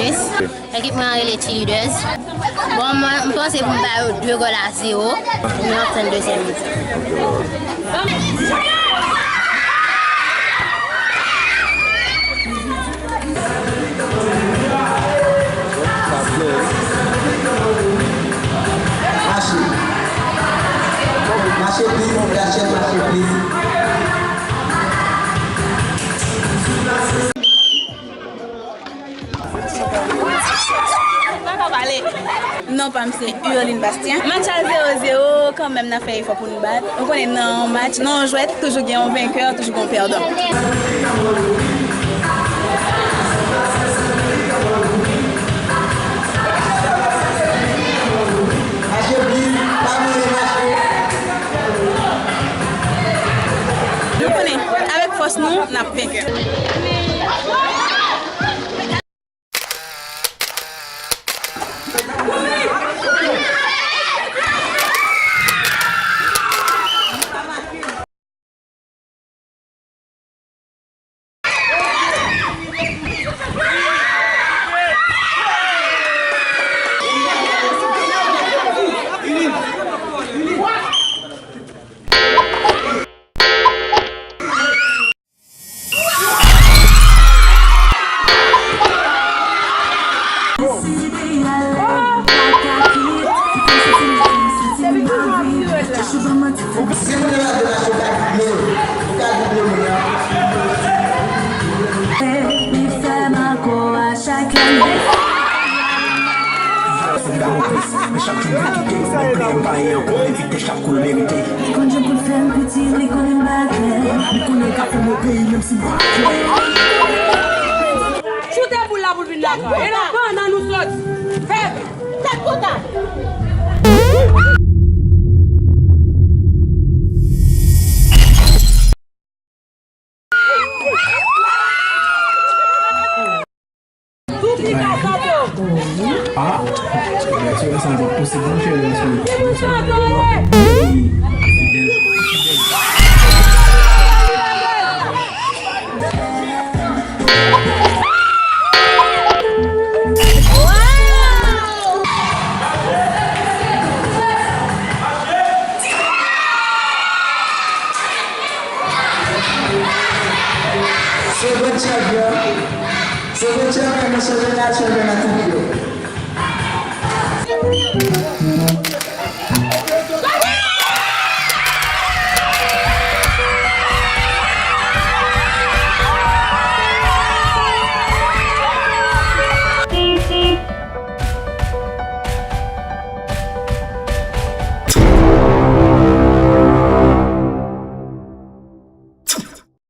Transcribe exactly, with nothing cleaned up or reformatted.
Ekip mwen an rele Cheerleaders. Bon, mwen, m panse pou m ba yo de gòl a zewo. Nou ap tann dezyèm mitan. Mache. Mache plis, Rachel, mache plis. Non, pa m se Urline Bastien. Match la zewo zewo, kanmenm n ap fè efò pou n bat. Ou konnen nan yon match, nan yon jwèt, toujou gen yon venkè, toujou gen yon pèdan. Nou konnen, avèk fòs nou, n ap venkè. Men chak jou m vin kite, m ap peye m pa ye ankò, men ti kèch ap kou l merite. Li konn jan pou l fè m piti, li konnen m pa klè. Li konnen l ka fè m yon peyi, menm si m pa klè. Choute boul la pou l vin lakay. E nan pandan nou soti. Fè tèt kontan. Ah, reaksyon sa pa posib, monchè, reaksyon. Second champion, second champion nan chanpyona, chanpyona tou yo.